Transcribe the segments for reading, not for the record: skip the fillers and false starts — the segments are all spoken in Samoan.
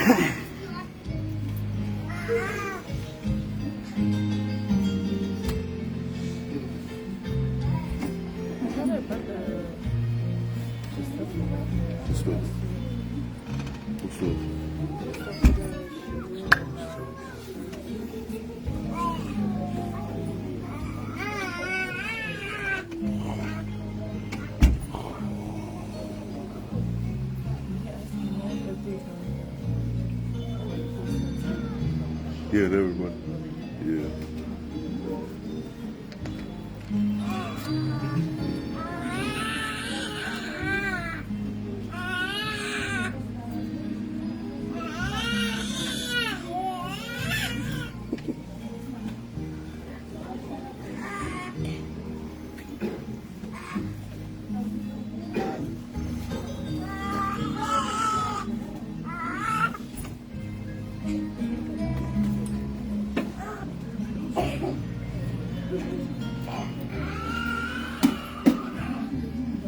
Let's do it. Let's do it. Yeah, everybody. Yeah.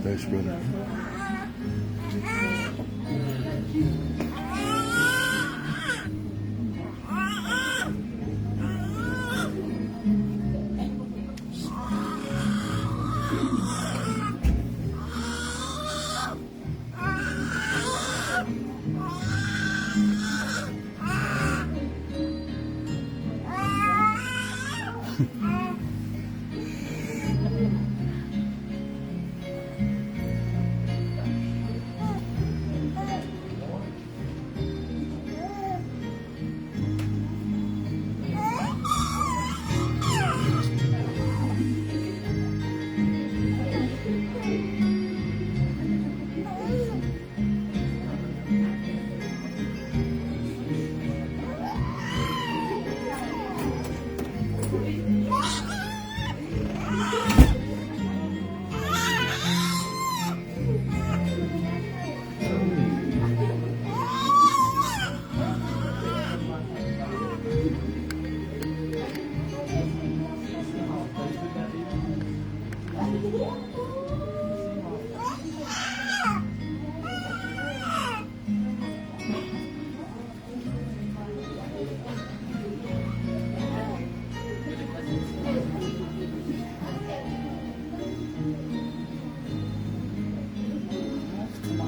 Thanks, brother.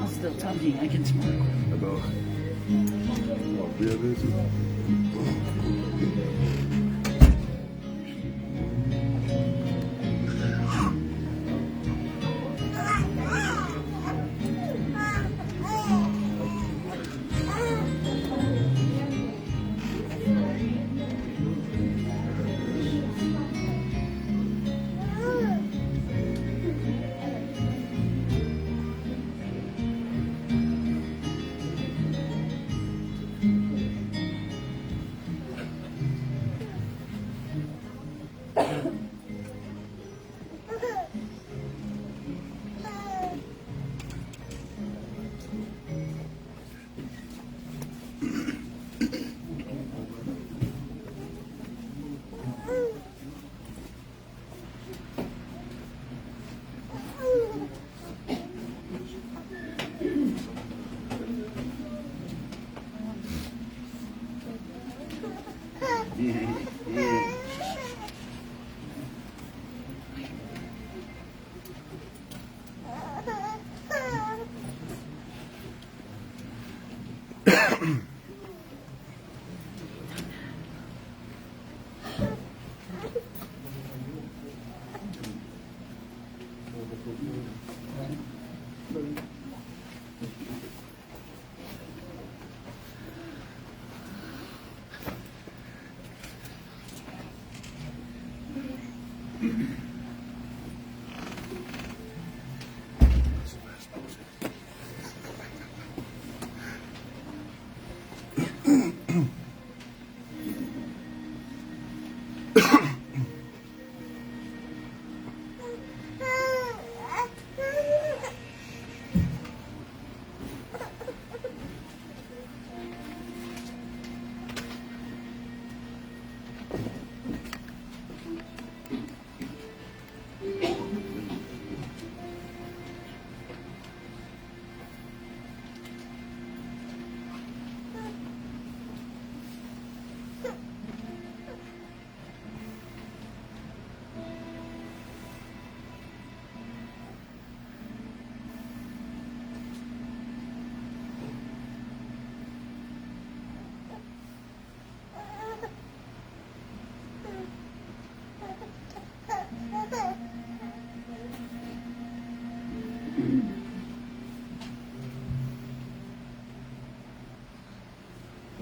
Still talking. I can smoke. About. Oh, yeah, this is.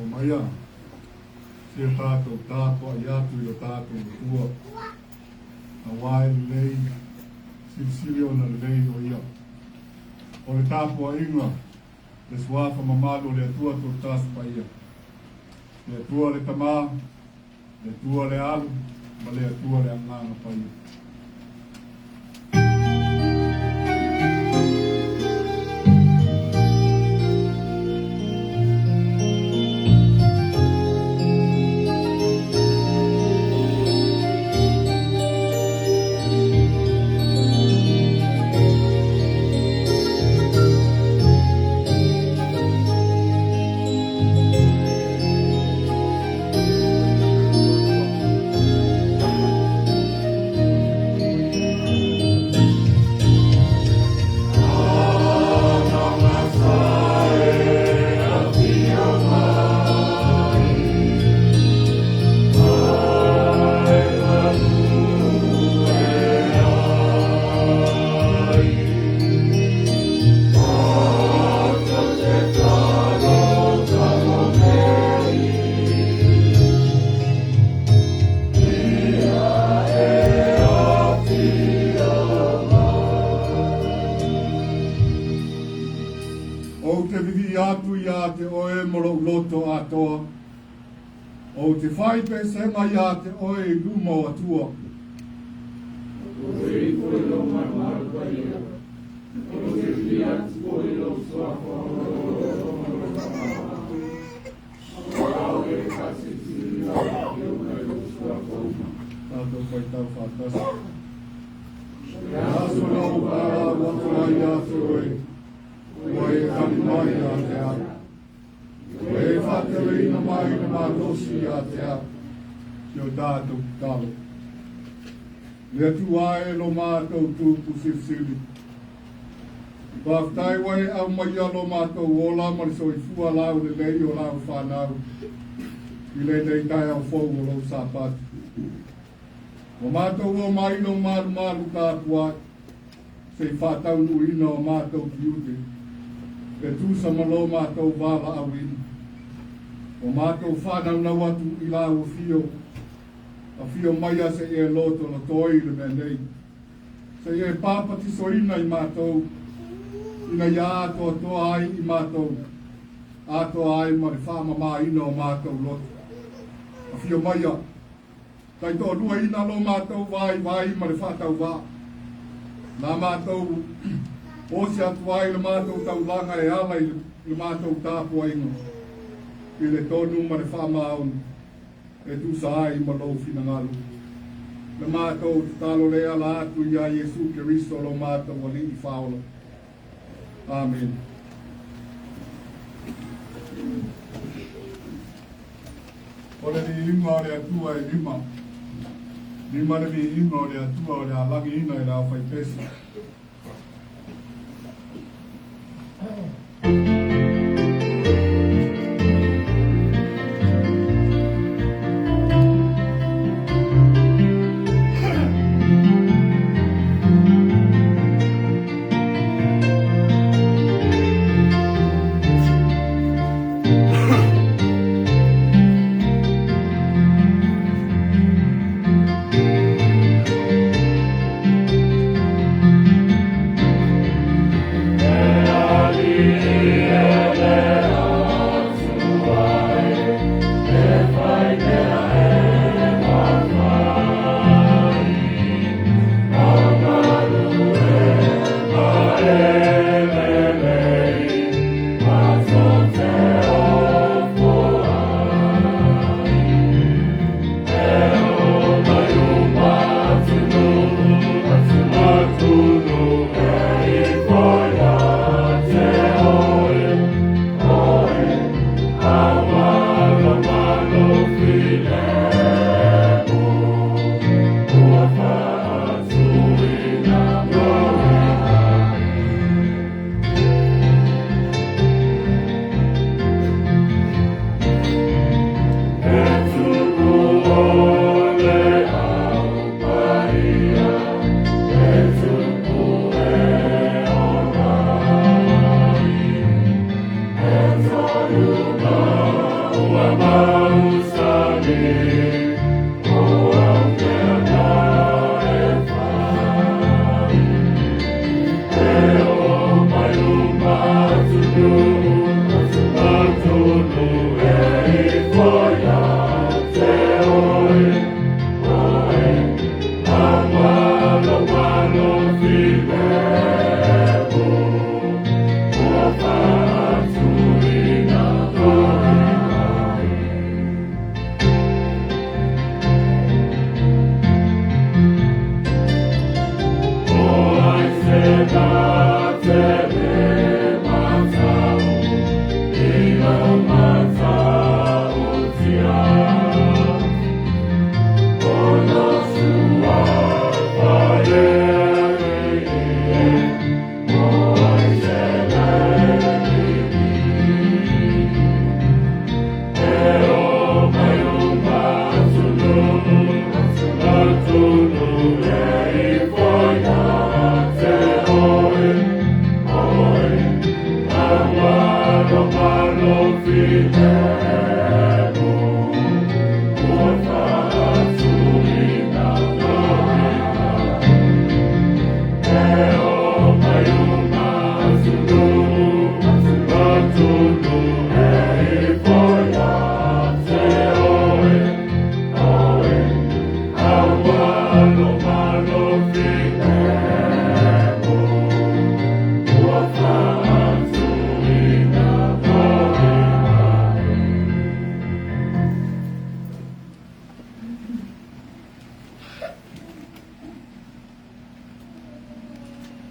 Omaia, se tatou tapuai atu i lo tatou Atua, auā e lelei, silisili ona lelei o Ia. O le tapuaiga, le Suafa mamalu o le Atua Toatasi Paia, le Atua le Tama, le Atua le Alo, ma le Atua le Agaga Paia. Ou te vivii atu iā te Oe ma lou loto atoa. Ou te fai pesega iā te Oe i luma o Atua. Tatou faitau faatasi. Le aso na ou valaau atu ai ia te Oe, ua e tali mai ia te au. Ua e faateleina mai le malosi ia te au, si o tatou tatalo. Le Atua e lo matou Tupu Silisili. Faafetai ua e aumaia lo matou ola ma le soifua laulelei o lau fanau i lenei taeao fou o lou Sapati. Ua matou omai i lou malumalu tapuai, se i faataunuuina o matou tiute, e tusa ma lo matou valaauina. Ua matou faanaunau atu i lau afio, afio maia se i e lotolotoi le mea nei, se i e papatisoina i matou, ina ia atoatoa ai i matou, atoa ai ma le faamamaina o matou loto. Afio maia, taitoaluaina lo matou vaivai ma le faatauvaa, na matou osi atu ai le matou taulaga e ala i le matou tapuaiga, i le tonu ma le faamaoni, e tusa ai ma lou finagalo. Le matou tatalo le ala atu iā Iesu Keriso lo matou Alii Faaola. Amene. O le viiga o le Atua e lima, lima le viiga o le Atua o le a lagiina e le aufaipesi.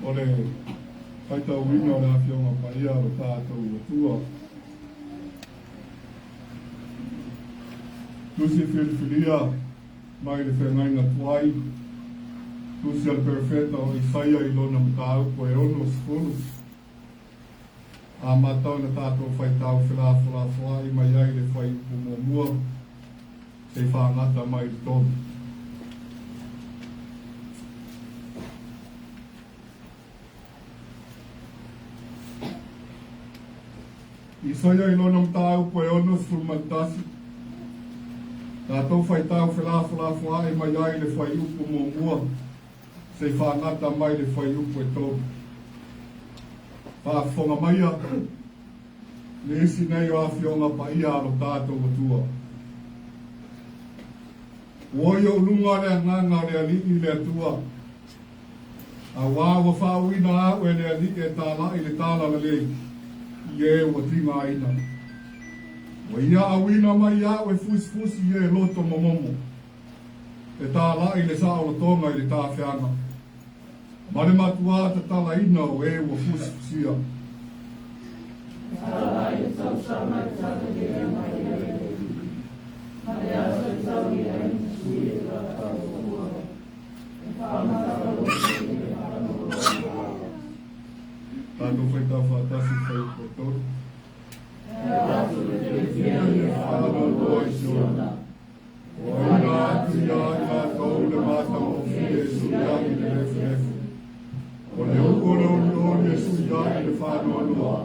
O le faitauina o le Afioga Paia o lo tatou Atua. Tusi filifilia mai le feagaiga tuai, tusi a le Perofeta o Isaia i lona mataupu e 60. Amata ona tatou faitau felafolafoai mai ai le fuaiupu muamua seia fagata mai le 3. Isaia i lona mataupu e 61, tatou faitau felafolafoai mai ai le fuaiupu muamua seia fagata mai le fuaiupu e 3. Faafofoga maia nisi nei o afioga paia a lo tatou Atua. Ua i ou luga le agaga o le Alii le Atua, auā ua faauuina au e le Alii e tala'i le talalelei i e ua tigaina. Ua ia auina mai au e fusifusi i e loto momomo, e tala'i le saolotoga i le tafeaga, ma le matuā tatalaina o e ua fusifusia. Tatou faitau faatasi i fuaiupu e 3. Faanoanoa i Siona, ua auina atu ia i latou le matagofie e suia'i le lefulefu, o le upu o le olioli e suia'i le faanoanoa,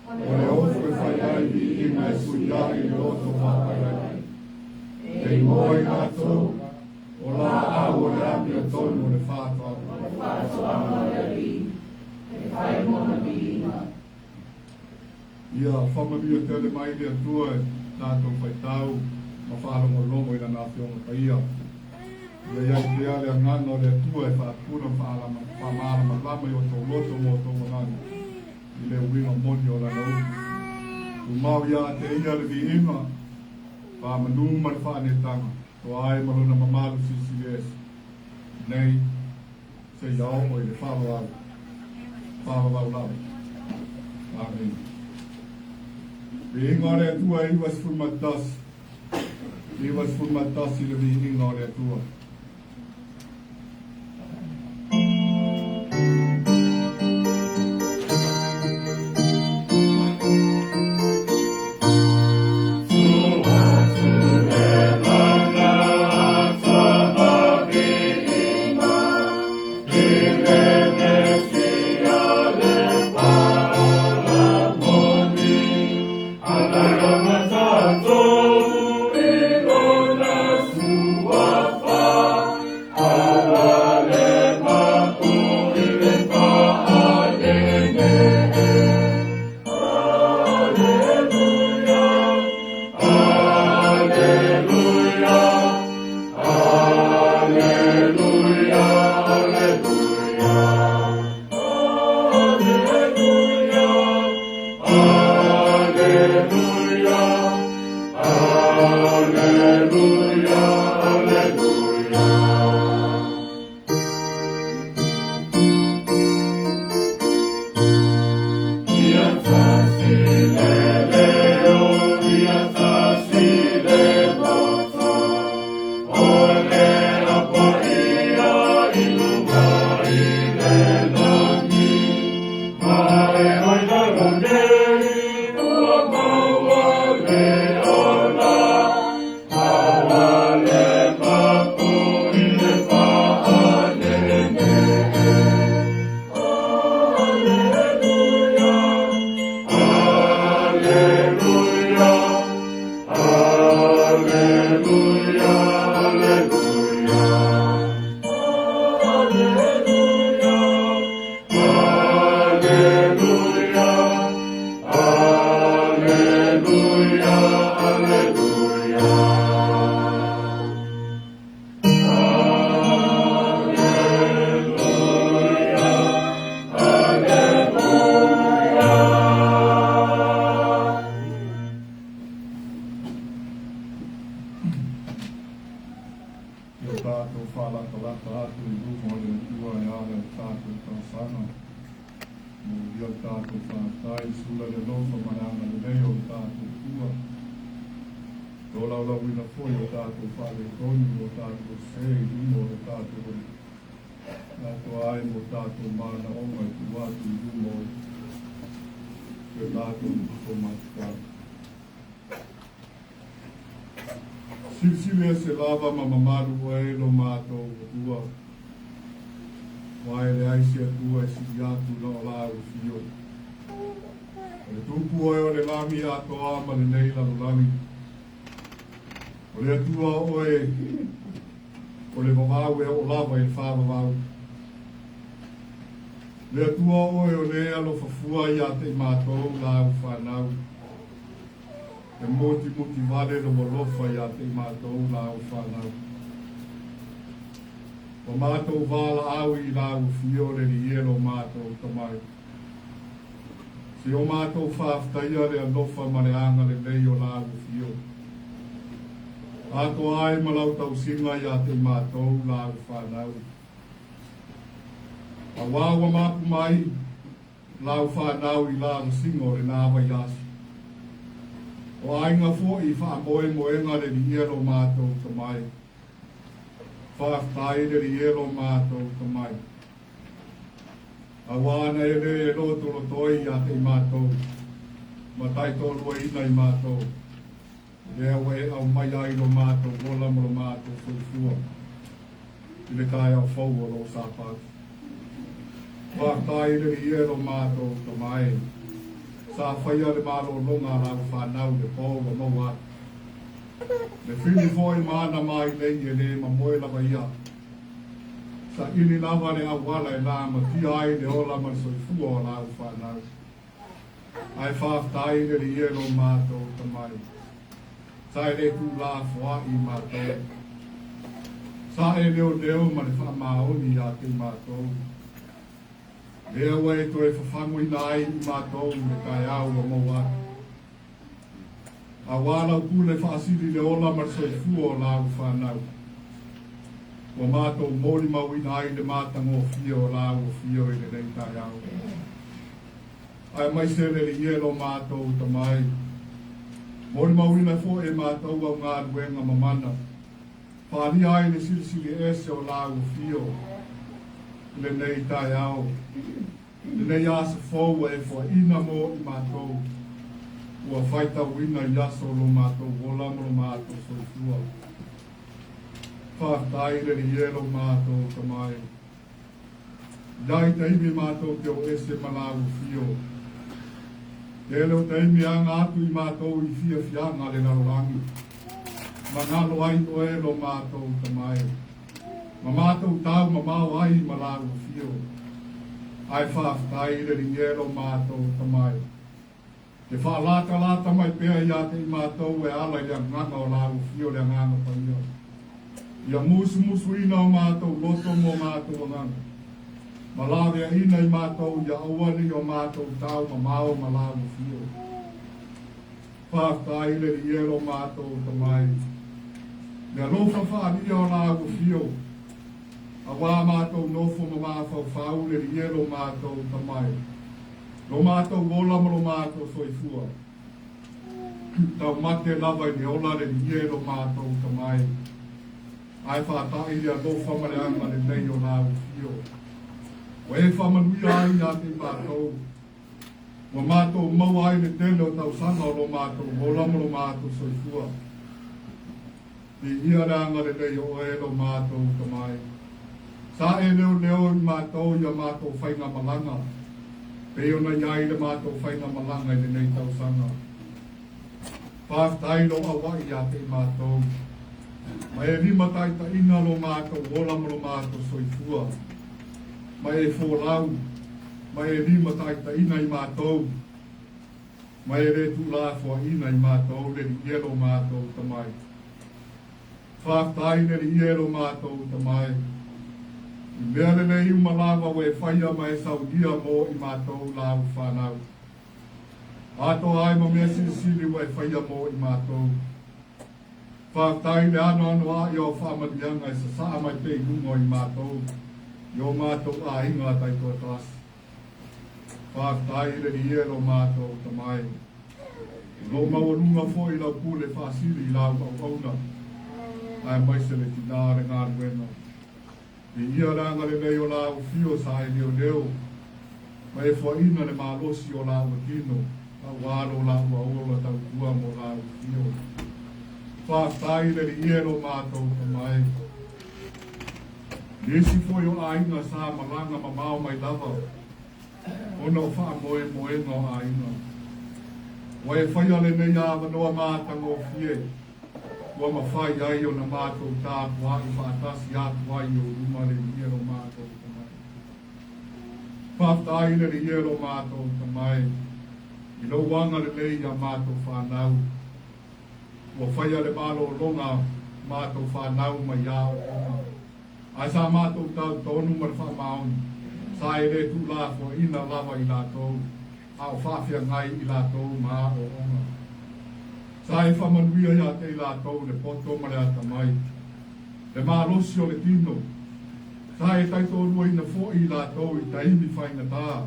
o le ofu e fai ai viiga e suia'i le loto faapailagi. E igoa i latou, o laau o le amiotonu o le faatoaga. Ia faamanuia tele mai le Atua e tatou faitau ma faalogologo i lana Afioga Paia. Ia iai pea le agaga o le Atua e faapuna ma faamalamalama i o outou loto ma o outou agaga i le uiga moni o lana upu. Tumau ia te ia le viiga, faamanu ma le faaneetaga, toa ai ma lona mamalu silisili ese, nei seia oo i le faavavau, faavavau lava. Amene. Viiga o le Atua e 91, 91 le viiga o le Atua. Aleluia, Aleluia. Ia tasi le leo, ia tasi le loto, o le Apaia i luga i le lagi. Ma e oi lalo nei, ua maua le ola, aua le mapu i le whaanene. Alleluia, Alleluia, Alleluia, Alleluia. Alleluia, Alleluia, Alleluia, Alleluia. Ia tatou faalatalata atu i luma o le Atua e ala i le tatou talosaga. Molia le tatou faafetai, sula le alofa ma le agalelei o le tatou Atua. Tolaulauina foi o tatou faaletonu ma o tatou sē i luma o le tatou Alii. Atoa ai mo tatou manaoga e tuu atu i luma o le tatou matatau. Silisili ese lava ma mamalu oe lo matou Atua. Aua e leai se Atua e sili atu i lau la afio. O le Tupu oe o le lagi atoa ma lenei lalolagi. O le Atua oe o le vavau e oo lava i le faavavau. Le Atua oe o le alofafua ia te i matou lau whanau. E motimuti vale lou alofa ia te i matou lau whanau. O matou valaau i lau afio le Alii e lo matou Tamai. Se o matou faafetaia le alofa ma le agalelei o lau afio. Atoa ai ma lau tausiga ia te i matou lau whanau. Auā ua mapu mai lau whanau i la vasiga o lena vaiaso. O aiga foi i faamoemoega le Alii e lo matou Tamai. Faafetai le Alii e lo matou Tamai. Auā na e lē e lotolotoi ia te i matou, ma taitoaluaina i matou. Lea ua e aumai ai lo matou ola ma lo matou soifua i le taeao fou o lou Sapati. Faafetai le Alii e lo matou Tamai. Sa faia le malologa a lau whanau le po ua maua atu. Le fili foi ma ana mailei e lē mamoe lava ia. Saili lava le auala e lamatia ai le ola ma le soifua o lau whanau. Ae faafetai le Alii e lo matou Tamai. Sa e le tuulafoai i matou. Sa e leoleo ma le faamaoni ia te i matou. Lea ua e toe fafagoina ai i matou le taeao ua maua atu. Auā lau pule faasili le ola ma le soifua o lau whanau. Ua matou molimauina ai le matagofie o lau afio i lenei taeao. Aemaise le Alii e lo matou Tamai. Molimauina foi e matou au galuega mamana. Faaalia ai le silisili ese o lau afio i lenei taeao. Lenei aso fou ua e foaiina mo i matou. Ua faitauina i aso o lo matou ola ma lo matou soifua. Faafetai le Alii e lo matou Tamai. Ia i taimi matou te o ese ma lau afio. Tele o taimi aga atu i matou i fiafiaga le lalolagi. Magalo ai oe lo matou Tamai. Ma matou tau mamao ai ma lau afio. Ae faafetai le Alii e lo matou Tamai. Te faalatalata mai pea ia te i matou e ala i le agaga o lau afio le Agaga Paia. Ia musumusuina o matou loto mo matou agaga. Ma laveaina i matou ia aua nei o matou tau mamao ma lau afio. Faafetai le Alii e lo matou Atamai, le alofa faaalia o lau afio, auā matou nofo ma mafaufau le Alii e lo matou Atamai, lo matou ola ma lo matou soifua. Taumate lava i le ola le Alii e lo matou Atamai, ae faata'i le alofa ma le agalelei o lau afio, ua e faamanuia ai ia te i matou, Ua matou maua ai le tele o tausaga o lo matou ola ma lo matou soifua. Viia le agalelei o oe lo matou Tamai. Sa e leoleo i matou i a matou faigamalaga, pei ona i ai le matou faigamalaga i lenei tausaga. Faafetai lou aua'i ia te i matou, ma e limataitaiina lo matou ola ma lo matou soifua, ma e folau ma e limataitaiina i matou, ma e le tuulafoaiina i matou le Alii e lo matou Tamai. Faafetai le Alii e lo matou Tamai, i mea lelei uma lava ua e faia ma e saunia mo i matou lau fanau. Atoa ai ma mea silisili ua e faia mo i matou. Faafetai i le anoanoa'i o au faamanuiaga e sasaa mai pea i luga o i matou i o matou aiga taitoatasi. Faafetai i le Alii e lo matou Tamai. O lo o maualuga foi lau pule faasili i lau auauna, aemaise le tinā o le galuega. Viia le agalelei o lau afio sa e leoleo ma e fuaina le malosi o laua tino aua lo laua ola tautua mo lau afio. Faafetai le Alii e lo matou Tamai. Nisi foi o aiga sa malaga mamao mai lava ona o faamoemoega o aiga. Ua e faia lenei avanoa matagofie ua mafai ai ona matou tapuai faatasi atu ai i ou luma le Alii e lo matou Tamai. Faafetai le Alii e lo matou Tamai i lou agalelei iā matou fanau. Ua faia le malologa matou fanau mai aoaoga. Ae sa matou talitonu ma le faamaoni, sa e le tuulafoaiina lava i latou a o faafeagai i latou ma aoaoga. Sa e faamanuia ia te i latou le poto ma le atamai, le malosi o le tino. Sa e taitoaluaina foi i latou i taimi faigata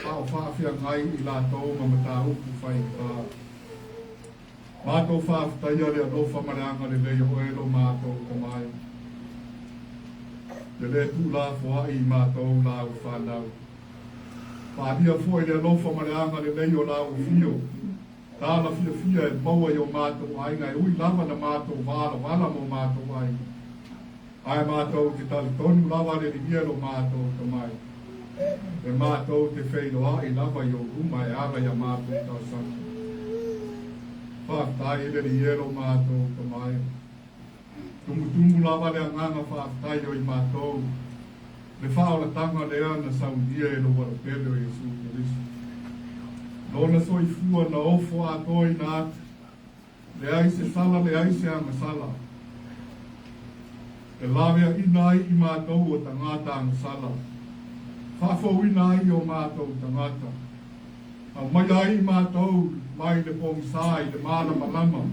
a o faafeagai i latou ma mataupu faigata. Matou faafetaia le alofa ma le agalelei o oe lo matou Tamai. E le tuulafoai i matou lau fanau. Faaalia foi le alofa ma le agalelei o lau afio, tala fiafia e maua i o matou aiga e ui lava na matou valavala mo matou aiga. Ae matou te talitonu lava le Alii lo matou Tamai. E matou te feiloai lava i ou luma e ala i a matou talosaga. Faafetai le Alii lo matou Tamai. Tumutumu lava le agaga faafetai o i matou, le faaolataga lea na saunia e lou Alapele o Iesu Keriso. Lona soifua na ofo atoaina atu, leai se sala leai se agasala, e laveaina ai i matou o tagata agasala, faafouina ai o matou tagata, aumaia ai i matou mai le pogisa i le malamalama,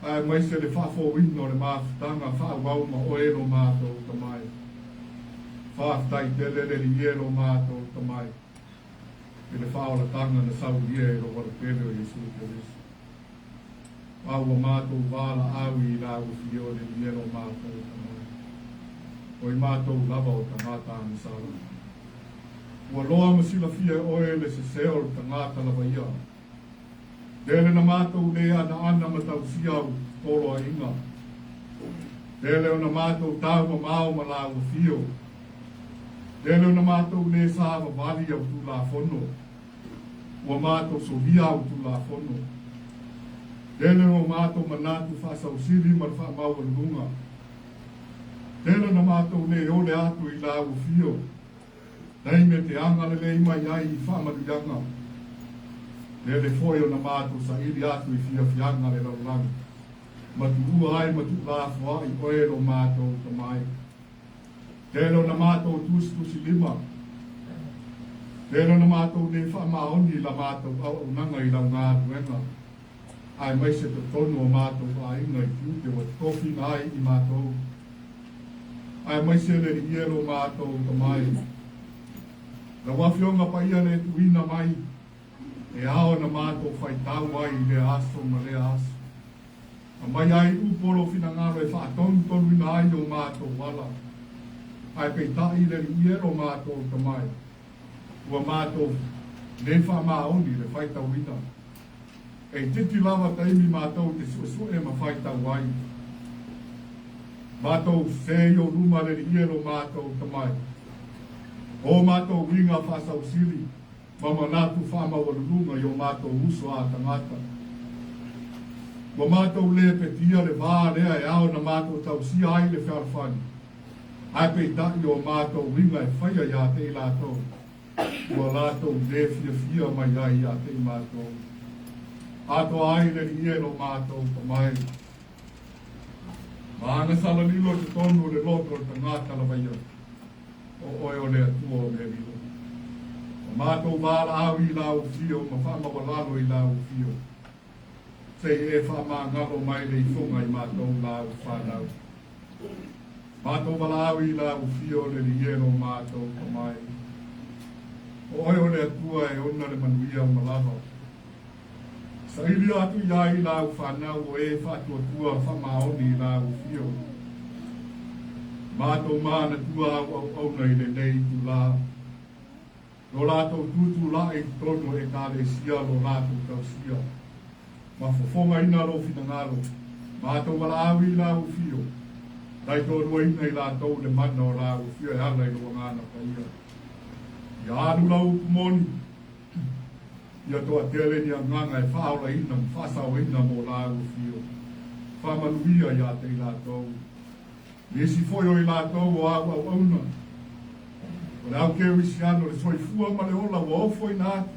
aemaise le faafouina o le mafutaga faaauau ma oe lo matou Tamai. Faafetai tele le Alii e lo matou Tamai i le faaolataga na saunia e lou Alapele o Iesu Keriso. A ua matou valaau i lau afio le Alii e lo matou Tamai. O i matou lava o tagata agasala. Ua loa ma silafia e oe le sese o le tagata lava ia. Tele na matou le anaana ma tausia au poloaiga. Tele ona matou tau mamao ma lau afio. Tele ona matou le savavali au Tulafono. Ua matou solia au Tulafono. Tele o matou manatu faasausili ma le faamaualuluga. Tele ona matou le ole atu i lau afio. Taimi e te agalelei mai ai i faamanuiaga, lele foi ona matou saili atu i fiafiaga le lalolagi, ma tuua ai ma tuulafoai oe lo matou Tamai. Tele ona matou tusitusilima, Tele ona matou lē faamaoni i la matou auaunaga i lau galuega, aemaise totonu o matou aiga i tiute ua tofiina ai i matou, aemaise le Alii e lo matou Tamai. Lau Afioga Paia le tuuina mai e ao ona matou faitau ai i lea aso ma lea aso. Aumai ai upu o lou finagalo e faatonutonuina ai o matou ala. Ae peitai le Alii e lo matou Tamai, ua matou le faamaoni i le faitauina. E itiiti lava taimi matou te suesue ma faitau ai. Matou se i ou luma le Alii e lo matou Tamai. O matou uiga faasausili ma manatu faamaualuluga i o matou uso a tagata. Ua matou le petia le va lea e ao ona matou tausia ai le fealofani, ae peitai o matou uiga e faia ia te i latou, ua latou le fiafia mai ai ia te i matou. Atoa ai le Alii e lo matou Tamai. Ma agasala lilo i totonu o le loto o le tagata lava ia. O oe o le Atua o mea lilo. Ua matou valaau i lau afio ma faamaualalo i lau afio. Se i e faamagalo mai le ifoga i matou lau fanau. Matou valaau i lau afio le Alii e lo matou Tamai. O oe o le Atua e ona le manuia uma lava. Saili atu iā i lau fanau o e faatuatua faamaoni i lau afio. Matou manatua au auauna i lenei itulā. Lo latou tutulai i totonu o Ekalesia lo latou tausia. Ma fofogaina lou finagalo, matou valaau i lau afio, taitoaluaina i latou le mana o lau afio e ala i lou Agaga Paia. Ia alu lau upu moni. Ia toatele ni agaga e faaolaina ma faasaoina mo lāua fio. Faamanuia iā te i latou. Nisi foi o i latou o āu auauna, o le au kerisiano, le soifua ma le ola ua ofoina atu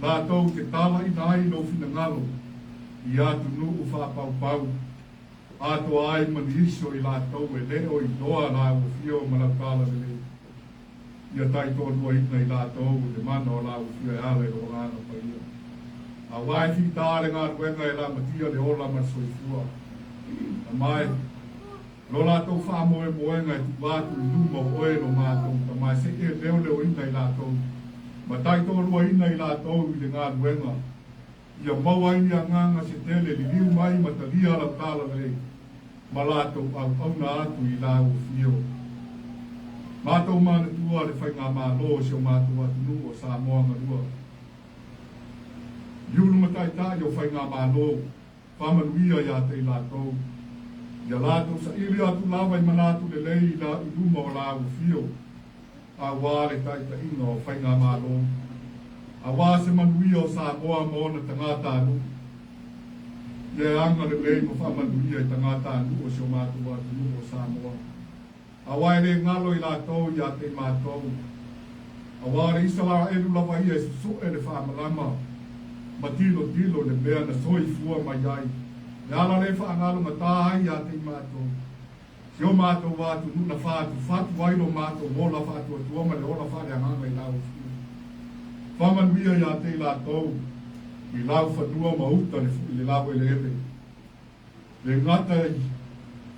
latou te talaina ai lou finagalo i atunuu faapaupau, atoa ai ma nisi o i latou e le o iloa lāua fio ma lau talalelei. Ia taitoaluaina i latou le mana o la ufia e ala i lou Agaga Paia. Aua e fita le galuega e lamatia le ola ma le soifua. Tama e, lo latou faamoemoega e tuu atu i luma o oe lo matou Tama e se i e leoleoina i latou ma taitoaluaina i latou i le galuega ia maua ai ni agaga se tele liliu mai ma talia lau talalelei ma latou auauna atu i lau afio. Matou manatua le faigamalo o si o matou atunuu o Samoa galua. I ulu ma taitai o faigamalo, faamanuia ia te i latou. Ia latou saili atu lava i manatu lelei i la i luma o lau afio, aua le taitaiga o faigamalo, aua se manuia o Samoa ma ona tagatanuu. Ia e agalelei ma faamanuia i tagatanuu o si o matou atunuu o Samoa. Aua e le galo i latou ia te i matou. Aua o le Isaraelu lava ia e susu'e le faamalama ma tilotilo i le mea na soifua mai ai, le ala lea e faagalogata ai ia te i matou. Si o matou atunuu na fatufatu ai lo matou ola faatuatua ma le ola faaleagaga i lau Afioga. Faamanuia ia te i latou i laufanua ma uta le i le laueleele. Le gata i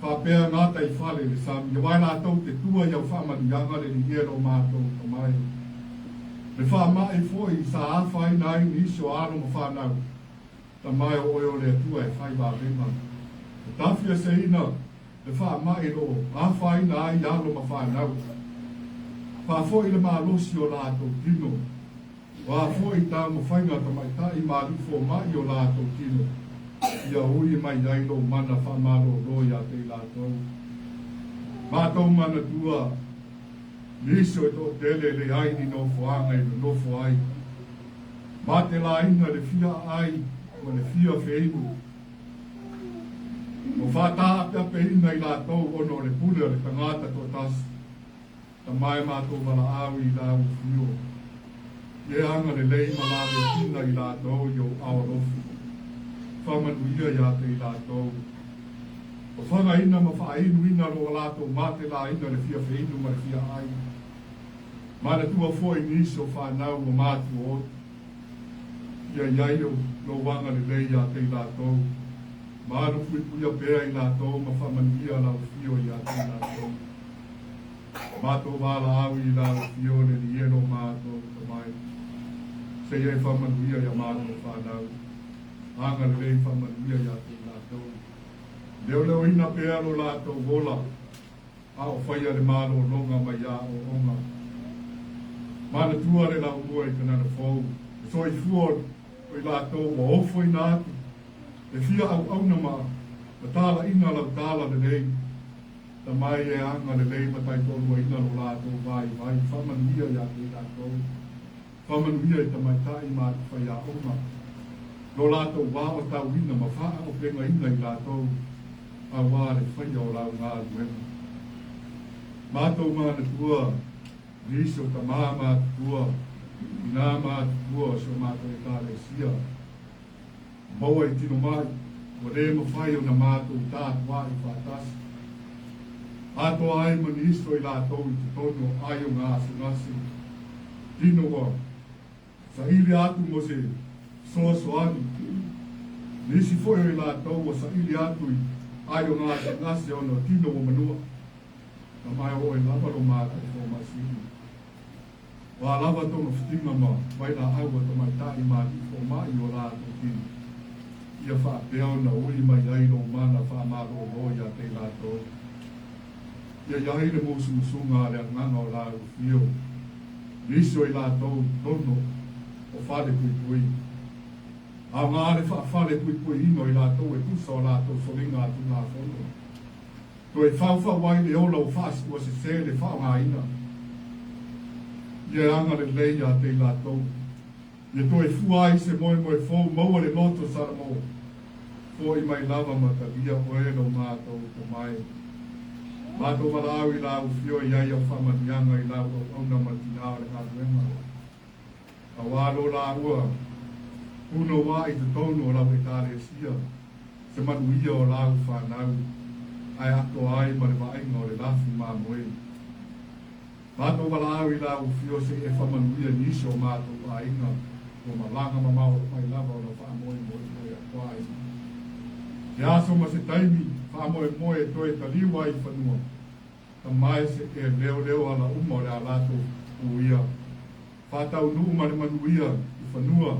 faapea gata i fale i le sami, aua e latou te tua i au faamanuiaga le liia lo matou tamai. Le faamai foi sa afaina ai nisi o alo ma fanau, Tamae o oe o le Atua e fai vavega. E tafieseina le faamai lo afaina ai alo ma fanau. Faafoi le malosi o latou tino. O a foi taumafaiga tamaitai ma alii fomai o latou tino, ia ui mai ai lou mana faamalolo ia te i latou. Matou manatua, nisi o e toatele e leai ni nofoaga e nonofo ai. Matelaina le fia aai ma le fia feinu. Ua faataapeapeina i latou ona o le pule a le tagata toatasi. Tama e matou valaau i lau afio. Ia e agalelei ma laveaina i latou i ou ao alofi. Faamanuia ia te i latou. Ua fagaina ma faainuina lo latou matelaina le fia feinu ma le fia aai. Manatua foi nisi o fanau ua matuaoto. Ia i ai lou agalelei ia te i latou. Malupuipuia pea i latou ma faamanuia lau afio ia te i latou. Matou valaau i lau afio le Alii e lo matou Tamai. Seia e faamanuia ia matou fanau. Agalelei faamanuia ia te i latou. Leoleoina pea lo latou ola a o faia le malologa mai aoaoga. Manatua le laumua i Kanana Fou, le soifua o i latou ua ofoina atu e fia auauna ma talaiga lau tala lelei. Tamai e agalelei ma taitoaluaina lo latou vaivai, faamanuia ia te i latou. Faamanuia i tamaitai ma alii faiaoga, lo latou aotauina ma faaaupegaina i latou auā le faia o lau galuega. Matou manatua nisi o tamā matutua, tinā matutua o si o matou Ekalesia, maua i tino mai, ua lē mafai ona matou tatua'i faatasi. Atoa ai ma nisi o i latou i totonu o aioga gasegase, tino ua saili atu mo se fesoasoani. Nisi foi o i latou ua saili atu i aioga gasegase ona o tino ua manua. Tamai o oe lava lo matou fomai sili. O a lava togafitiga ma vailaau a tamaitai ma alii fomai i o latou tino, ia faapea ona ui mai ai lou mana faamalōlō iā te i latou. Ia i ai le musumusuga a le agaga o lau afio, nisi o i latou i totonu o fale puipui. Aoga le faafale puipuiina o i latou e tusa o latou soliga a Tulafono. Toe faufau ai le ola ua faasiua sesē le faaaogaina. Ia e agalelei ia te i latou. Ia toe fua ai se moemoe fou maua le loto Salamo. Fo'i mai lava ma talia oe lo matou Tamae. Matou valaau i lau afio i ai au faamanuiaga i lau auauna ma le tinā o le galuega. Auā lo lāua punoua'i i totonu o lau Ekalesia, se manuia o lau fanau, ae atoa ai ma le vaaiga o le lafi mamoe. Matou valaau i lau afio se'i e faamanuia i nisi o matou aiga ua malaga mamao mai lava ona faamoemoe i oe atu ai. Se aso ma se taimi faamoemoe e toe taliu ai i fanua, Tamae se'e leoleo ala uma o le a latou uia, faataunuu ma le manuia i fanua,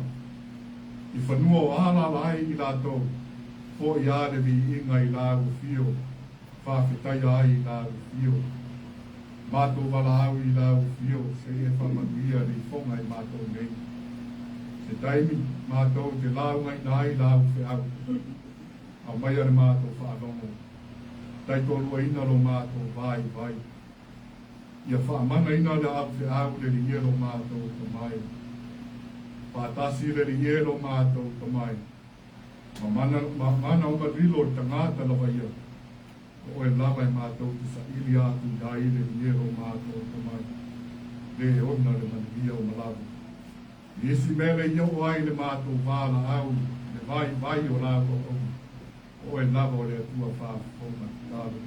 i fanua o alaala ai i latou, fo'i a le viiga i lau afio, faafetaia ai i lau afio. Matou valaau i lau afio se'e faamanuia le ifoga i matou nei. Se taimi matou te laugaina ai lau feau, aumaia le matou faalogo. Taitoaluaina lo matou vaivai. Ia faamanaina le aufeau le Alii e lo matou Tamai. Faatasi le Alii e lo matou Tamai. Ma mana, ma mana o malilo le tagata lava ia. O oe lava e matou te saili atu i ai le Alii e lo matou Tamai. Le e ona le manuia o malava. I isi mea le i oo ai le matou valaau le vaivai o lau auauna. O oe lava o le Atua faafofoga tatalo.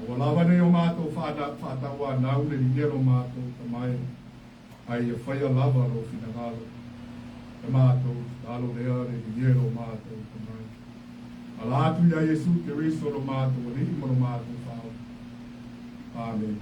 Aua lava nei o matou faatauanau le Alii e lo matou Tamae, ae ia faia lava lou finagalo. Le matou tatalo lea le Alii e lo matou Tamae. Ala atu iā Iesu Keriso lo matou Alii ma lo matou Faaola. Amene.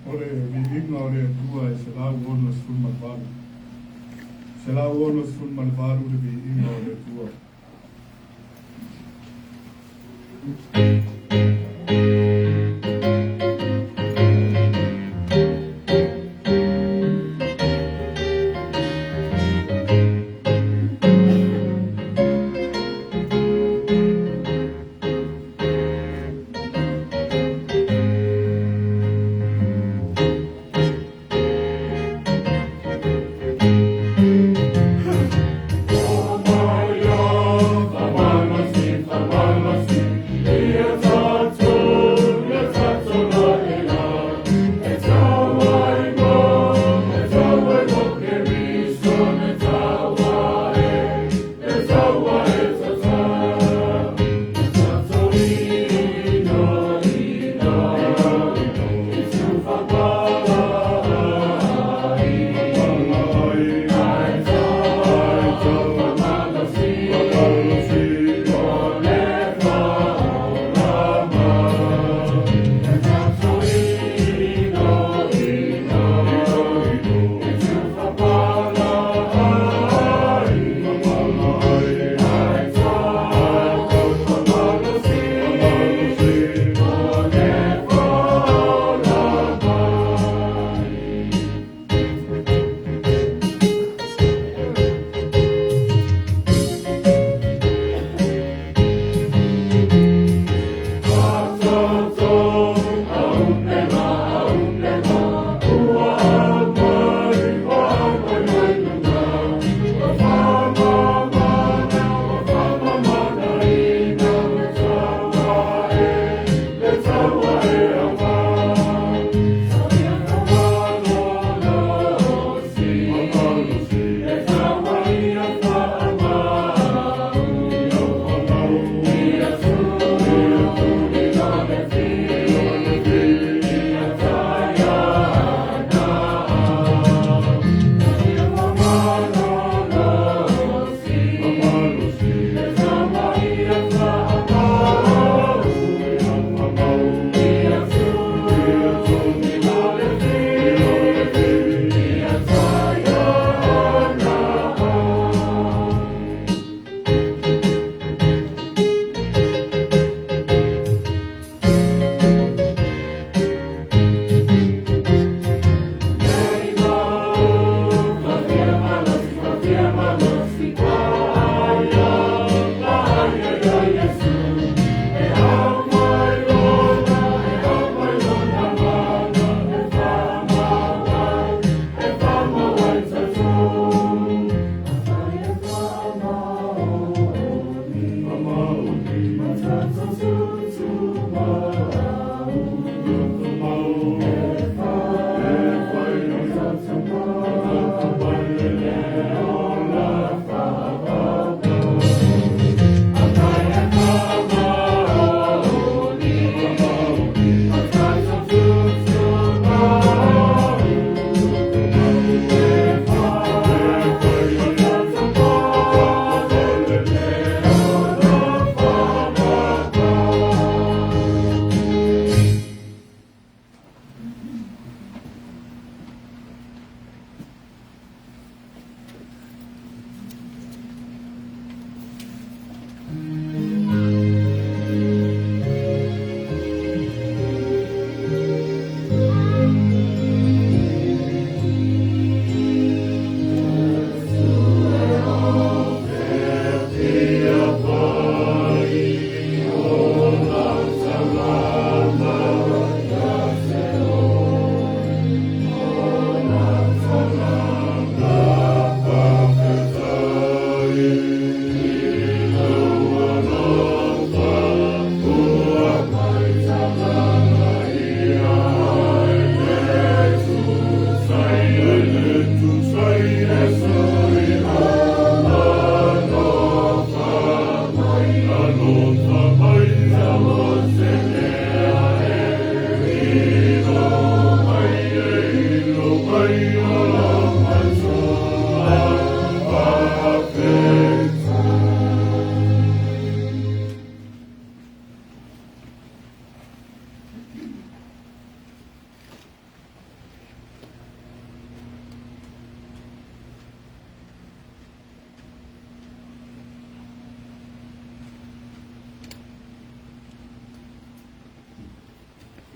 O le viiga o le Atua e 168. 168 le viiga o le Atua.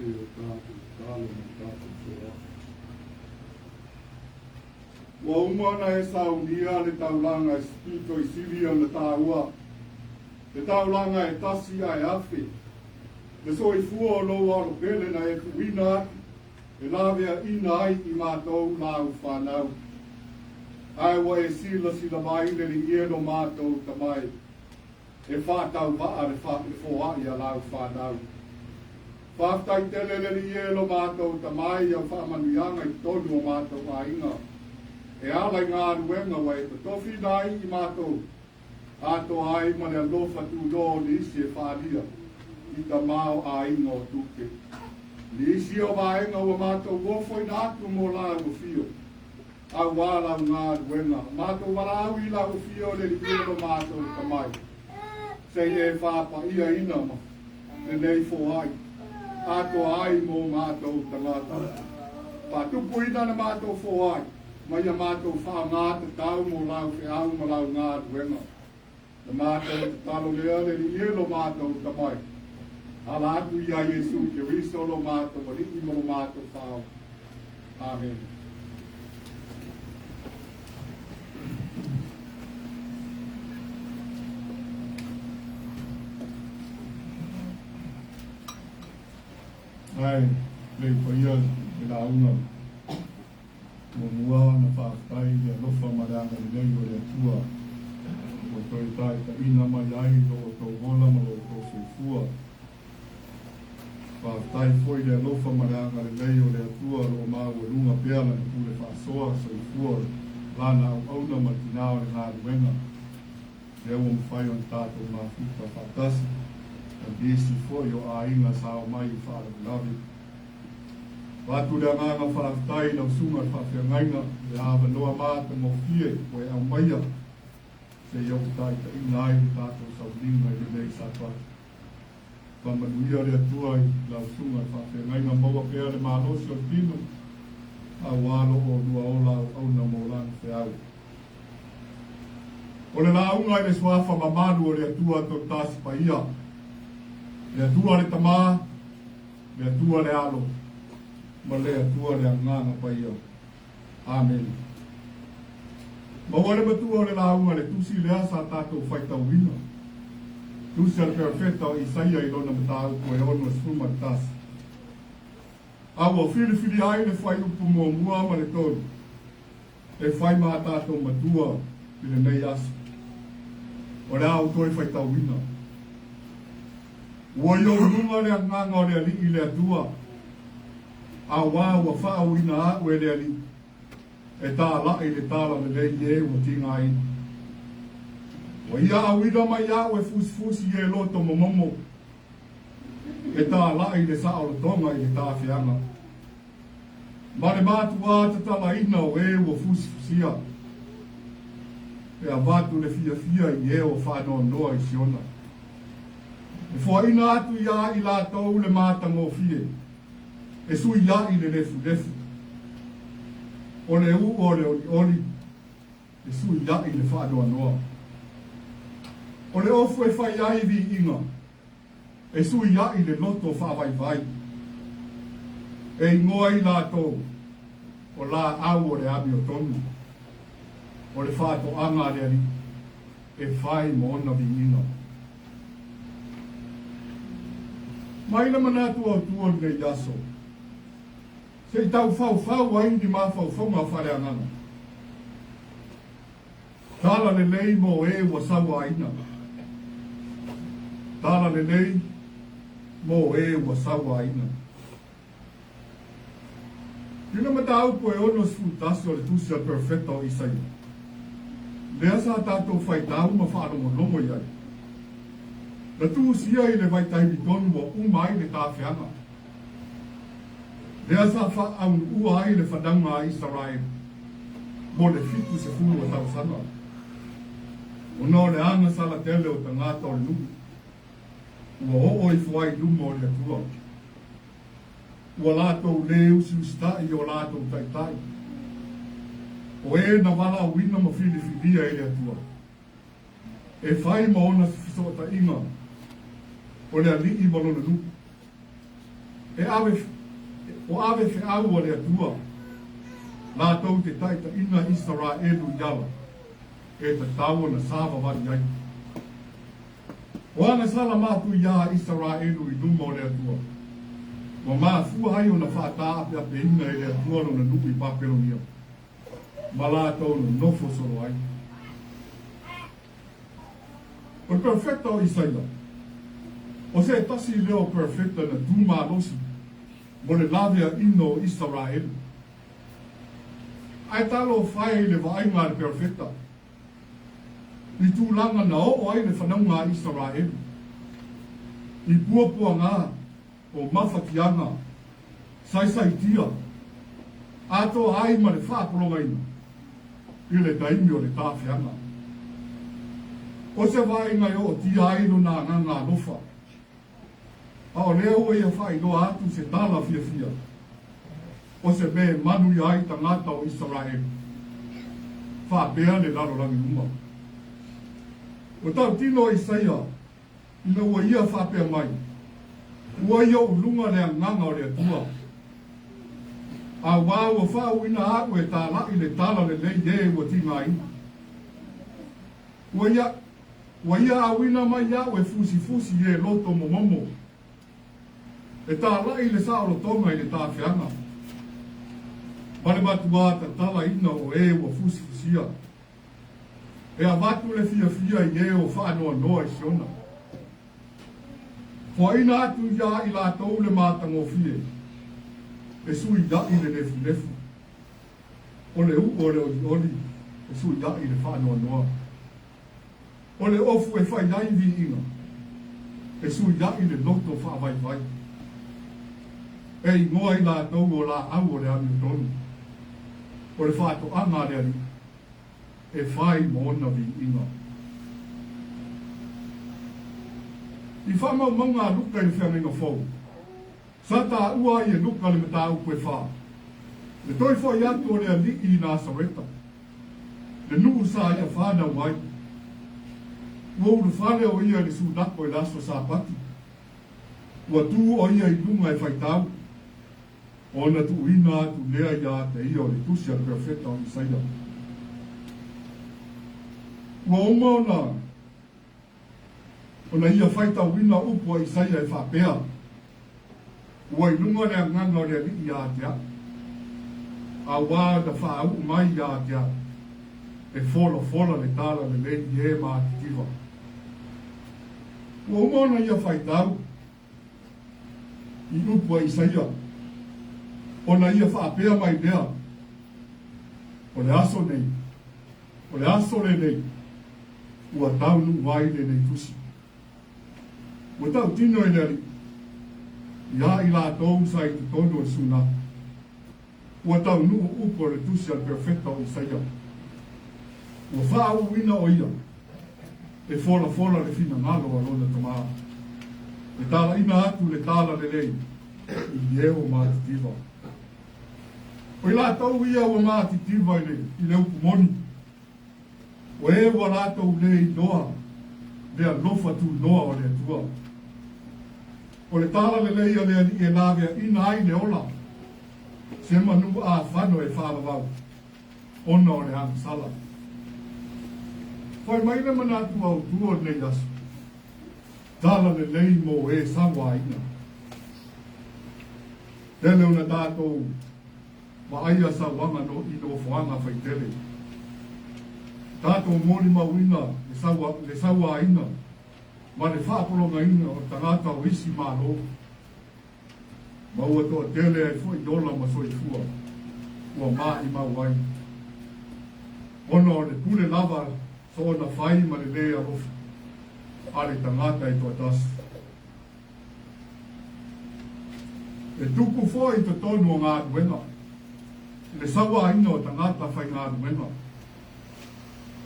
E o tatou tatalo ma tatou foai. Ua uma ona e saunia le taulaga e pito i sili ona taua, le taulaga e tasi ae afe, le soifua o lou alo pele na e tuuina atu e laveaina ai i matou lau fanau. Ae ua e silasila mai le Alii e lo matou tamai, e faatauvaa le foai a lau fanau. Faafetai tele le Alii e lo matou tamai au faamanuiaga i totonu o matou aiga. E ala i galuega ua e totofiina ai i matou, atoa ai ma le alofa tunoa o nisi e faaalia i tamaoaiga o tupe. Nisi o vaega ua matou ofoina atu mo lau afio, auā lau galuega. Matou valaau i lau afio le Alii e lo matou tamai, se i e faapaiaina ma lenei foai, atoa ai mo matou tagata. Faatupuina le matou foai, ma ia matou faaaoga tatau mo lau feau ma lau galuega. Le matou tatalo lea le Alii e lo matou tamai, ala atu ia Iesu Keriso lo matou Alii ma lo matou Faaola. Amene. Ae le paia le lauga muamua ona faafetai i le alofa ma le agalelei o le Atua ua toe taitaiina mai ai lo outou ola ma lo outou soifua. Faafetai foi i le alofa ma le agalelei o le Atua o lo o maualuga pea lana pule faasoa soifua lana auauna ma le tina o le galuega. Lea ua mafai ona tatou mafuta faatasi ma nisi foi o aiga sa omai i faalavelave. Avatu le agaga faafetai i lau susuga i le faafeagaiga i le avanoa matagofie ua e aumaia seia ou taitaiina ai le tatou sauniga i lenei Sapati. Faamanuia le Atua i lau susuga i le faafeagaiga maua pea le malosi o le tino aua lo oulua ola auauna mo lana feau. O le lauga i le suafa mamalu o le Atua Toatasi Paia, le Atua le Tama, le Atua le Alo, ma le Atua le Agaga Paia. Amene. Maua le matua o le lauga le tusi lea sa tatou faitauina. Tusi a le perofeta o Isaia i lona mataupu e 61. A ua filifili ai le fuaiupu muamua ma le tolu e fai ma a tatou matua i lenei aso. O le a ou toe faitauina. Ua i ou luga le agaga o le Alii le Atua, auā ua faaauina a'u e le Alii e tāla'i le talalelei i e ua tigaina. Ua ia auina mai a'u e fusifusi i e loto momomo, e tāla'i le saolotoga i le tafeaga, ma le matuā tatalaina o e ua fusifusia, e avatu le fiafia i e o faanoanoa i Siona. E foaina atu iā i latou le matagofie, e suiaʻi le lefulefu, o le ū o le olioli, e suiaʻi le faanoanoa. O le ofu e fai ai viiga, e suiaʻi le loto faavaivai. E igoa i latou o laau o le amiotonu, o le faatoaga a le Alii e fai mo ona viiga. Mai le manatu autu o lenei aso, se i tau faufau ai ni mafaufauga faaleagaga. Tala lelei mo e ua sauaina. Tala lelei mo e ua sauaina. I le mataupu e 61 o le Tusi a le Perofeta o Isaia, lea sa tatou faitau ma faalogologo i ai. Na tusia i le vaitaimi tonu ua uma ai le tafeaga, lea sa faaunuua ai le fanauga a Isaraelu mo le 70 o tausaga, ona o le agasala tele o tagata o le nuu ua oo ifo ai i luma o le Atua. Ua latou lē usiusitaʻi i o latou taitai, o e na valaauina ma filifilia e le Atua e fai ma ona fesootaiga o le alii ma lona nuu. E ave, o ave feau a le Atua latou te taitaina Isaraelu i ala e tatau ona savavali ai. O agasala matuia a Isaraelu i luma o le Atua, ua mafua ai ona faataapeapeina e le Atua lona nuu i Papelonia ma latou nonofo solo ai. O le perofeta o Isaia, o se tasi lea o perofeta na tu malosi mo le laveaiina o Isaraelu. Ae talofa e i le vaaiga a le perofeta i tulaga na oo ai le fanauga a Isaraelu i puapuaga o mafatiaga saisaitia atoa ai ma le faapologaina i le taimi o le tafeaga. O se vaaiga e ootia ai lona agaga alofa, a o lea ua ia faailoa atu se tala fiafia o se mea e manuia ai tagata o Isaraelu, faapea le lalolagi uma. Ua tautino o Isaia ina ua ia faapea mai, Ua i ou luga le agaga o le Atua, auā ua faauuina aʻu e tālaʻi le tala lelei ē ua tigaina. Ua ia, ua ia auina mai iaʻu e fusifusi e loto momomo, e tālaʻi le saolotoga i le tafeaga, ma le matuā tatalaina o ē ua fusifusia. E avatu le fiafia i e o faanoanoa i Siona. Foaina atu iā i latou le matagofie, e suiaʻi le nefunefu, o le uʻu o le olioli e suiaʻi le faanoanoa. O le ofu e fai ai viiga, e suiaʻi le loto faavaivai. E igoa i latou o laau o le amiotonu, o le faatoaga a le Alii, e fai ma ona viiga. I faamaumauga a Luka i le Feagaiga Fou, sa taua ai e Luka le mataupu e fa, le toe foʻi atu o le Alii i Nasareta, le nuu sa ia fanau ai. Ua ulufale o ia i le sunako i le aso Sapati. Ua tu o ia i luga e faitau, ona tuuina atu lea iā te ia o le tusi a le perofeta o Isaia. Ua uma ona ona ia faitauina upu a Isaia e faapea, Ua i luga le agaga o le Alii iā te au, auā na faauu mai iā te au, e folafola le tala lelei i e matitiva. Ua uma ona ia faitau i upu a Isaia, ona ia faapea mai lea, O le aso nei, o le aso lenei, ua taunuu ai lenei tusi. Ua tautino e le Alii iā i latou sa i totonu o le sunaka, ua taunuu upu o le tusi a le perofeta o Isaia. Ua faauuina o ia e folafola le finagalo a lona Tamā, e talaina atu le tala lelei i e o matitiva. O i latou ia ua matitiva i le upu moni, O e ua latou lē iloa le alofa tunoa o le Atua. O le tala lelei a le Alii e laveaina ai le ola, se manu afano e faavavau, ona o le agasala. Fai mai le manatu autu o lenei aso, tala lelei mo e sauaina. Tele ona tatou Vaaia sauaga no i nofoaga faitele. Tatou molimauina le saua, le sauaina ma le faapologaina o tagata o isi Malo, ma ua toatele ai foi ola ma soifua ua maimau ai, ona o le pule lava soona fai ma le lē alofa. a le tagata e toatasi. E tupu foi i totonu o galuega le sauaina o tagata faigaluega.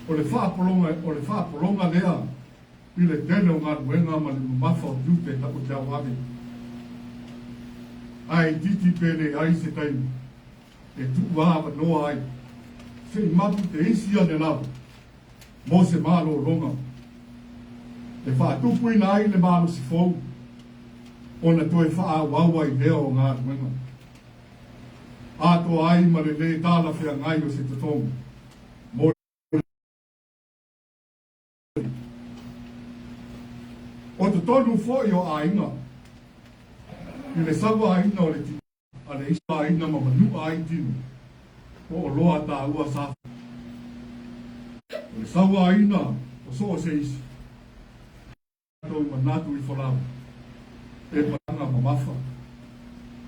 O le faapologa, o le faapologa lea i le tele o galuega ma le mamafa o tiute o te auave. Ae itiiti pe leai se taimi e tuu avanoa ai se i mapu te isi ane lava mo se malologa e faatupuina ai le malosi fou ona toe faaauau ai lea o galuega atoa ai ma le lē talafeagai o se totogi mo o totonu foi o aiga i le sauaina o le a le isi aiga ma manua ai tino po o loa taua sa o le sauaina o so o se isi tatou manatu ifo lava e panga mamafa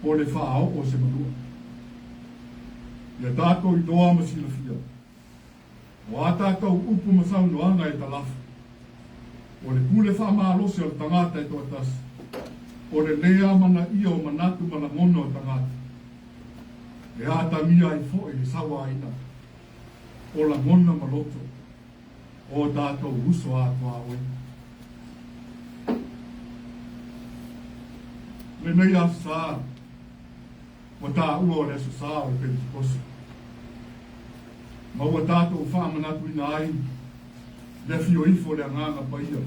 po le faaoo o se manua. Ia tatou iloa ma silafia O a tatou upu ma saunoaga e talafa, o le pule faamalosi o le tagata e toatasi, o le lē amanaia o manatu ma lagona o tagata, e atagia ai foi le sauaina o lagona ma loto o tatou uso a tuaoi. Lenei Aso Sa, Ua taua o le Aso Sa o le Penetikosi, ma ua tatou faamanatuina ai le afio ifo o le Agaga Paia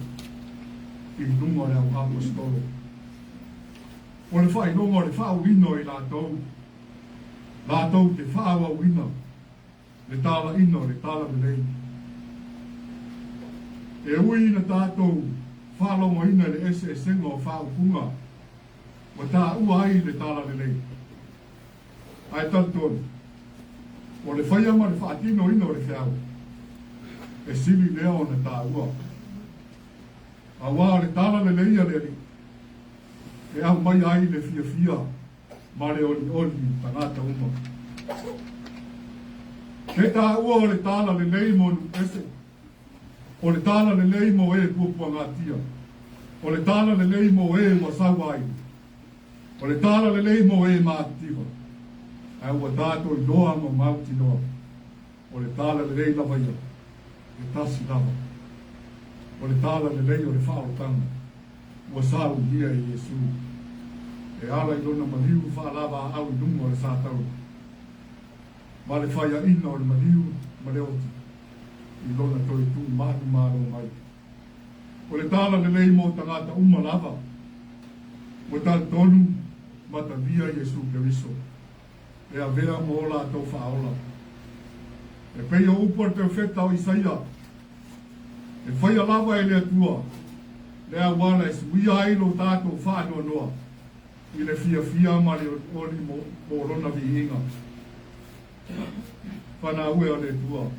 i luga o le au Aposetolo. O le faailoga o le faauuina o i latou, latou te faaauauina le talaiina o le Talalelei. E ui ina tatou faalogoina i le eseesega o faaupuga ua taua ai le Talalelei, ae talitonu, o le faia ma le faatinoina o le feau, e sili lea ona taua. Aua o le Talalelei a le Alii e aumaia ai le fiafia ma le olioli i tagata uma. He taua o le talalelei mo nuu ese, o le talalelei mo e puapuagatia, o le talalelei mo e ua sauaina, o le talalelei mo e matitiva, ae ua tatou iloa ma mautinoa, o le talalelei lava ia, e tasi lava. O le talalelei o le faaolataga ua saunia e Iesu, e ala i lona maliu faalavaau i luga o le sataula, ma le faiaina o le maliu ma le oti i lona toe tu manumalo mai. O le talalelei mo tagata uma lava, ua talitonu ma talia Iesu Keriso e avea mo o latou faaola. E pei o upu a le perofeta o Isaia, E faia lava e le Atua le auala e suia ai lo tatou faanoanoa i le fiafia ma le olioli mo lona viiga. Fanau e o le Atua,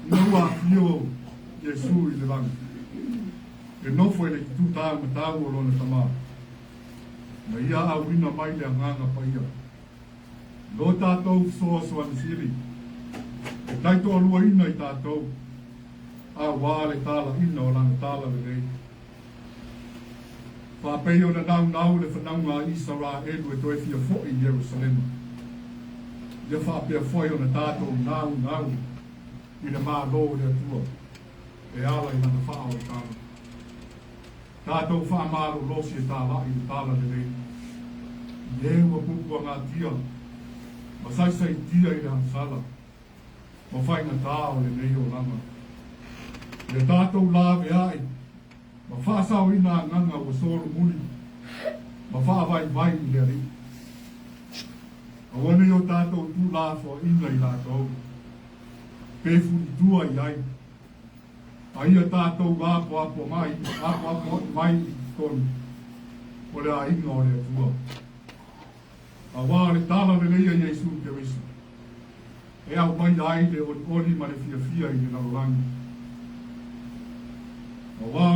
ina ua afio Iesu i le lagi, e nofo i le itu taumatau o lona Tama, na ia auina mai le Agaga Paia. Lo tatou fesoasoani sili e taitoaluaina i tatou, auā le talaiina o lana talalelei. Faapei ona naunau le fanauga a Isaraelu e toe fia fo'i i Ierusalema, ia faapea foi ona tatou naunau i le Malo o le Atua e ala i lana faaolataga. Tatou faamalolosi e tālaʻi le talalelei i e ua puapuagatia ma saisaitia i le agasala ma faigata o lenei olaga. Ia tatou laveai ma faasaoina agaga ua solomuli ma faavaivai i le Alii. Aua nei o tatou tuulafoaiina i latou pe fulitua i ai. A ia tatou apoapo mai, apoapoaʻi mai i totonu o le aiga o le Atua. Auā le talalelei a Iesu Keriso, e aumaia ai le olioli ma le fiafia i le lalolagi. Auā,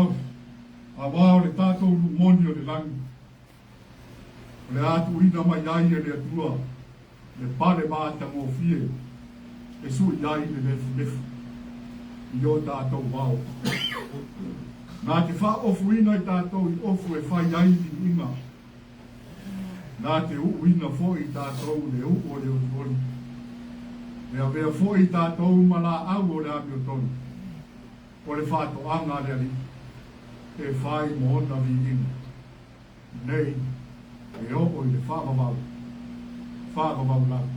auā o le tatou lumoni o le lagi, o le a tuuina mai ai e le Atua le pale matagofie e sui ai le lefulefu i o tatou ao. Na te faaofuina i tatou i ofu e fai ai viiga. Na te uuina foi i tatou le uu o le olioli. E avea foi i tatou ma laau o le amiotonu, o le faatoaga a le Alii, e fai mo ona viiga, nei e oo i le faavavau, faavavau lava.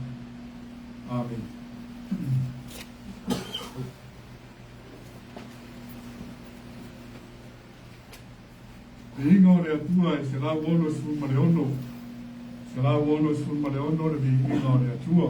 Amene. Viiga o le Atua e 166, 166 le viiga o le Atua.